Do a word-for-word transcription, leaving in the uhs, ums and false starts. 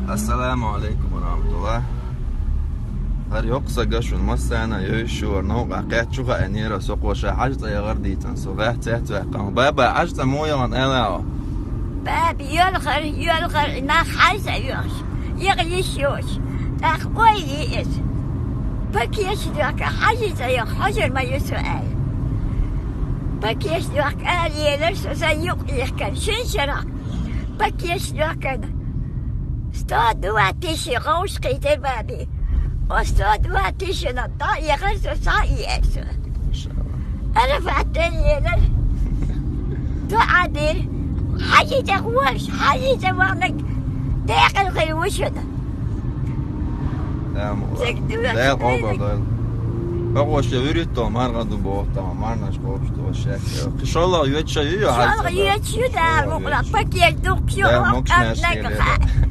Ассаламу алейкум ва рахматуллах. ХӀара йоккха саг шуна массарна а йовзаш ю, хӀара новкъа кхетта чу хаьнера со, кхо ша Хьажа цӀа яхар дийцина со, гӀаьттина цецваьккхина. Баба, Хьажа цӀа муха яхана, аьлла хьо? Баба, йоьлхар, йоьлхар, нах Хьажа цӀа йоьхуш, яха йиш йоцуш. ТӀаккха ойла йи иза. Пакеташ доьхка, Хьажа цӀа йоьху, хьожар ма ю со аьлла. Пакеташ доьхка ара елира со, сан юкъ йихкина, шин шарахь. Пакеташ доьхкина. Сто два тысячи гӀовш кхийтира баби. О, сто два тысячи-на дӀа а яхар со, схьа а йиира со. Арафат тӀе елира. ДуӀа дира. Хьажа цӀа гӀолаш, Хьажа цӀа вахнарг декъала хир ву шуна. Дала къобалдойла. Бакъо ше вуьрхӀитта марха ду боху тахана, марханаш кхобуш ду шаьш. Кхин шолгӀа йоьдуш ю, шолгӀа йоьдуш ю, Дала мукъ лахь, пакет дуккха ю, Дала мукъ лахь, къаркъанаг хаа.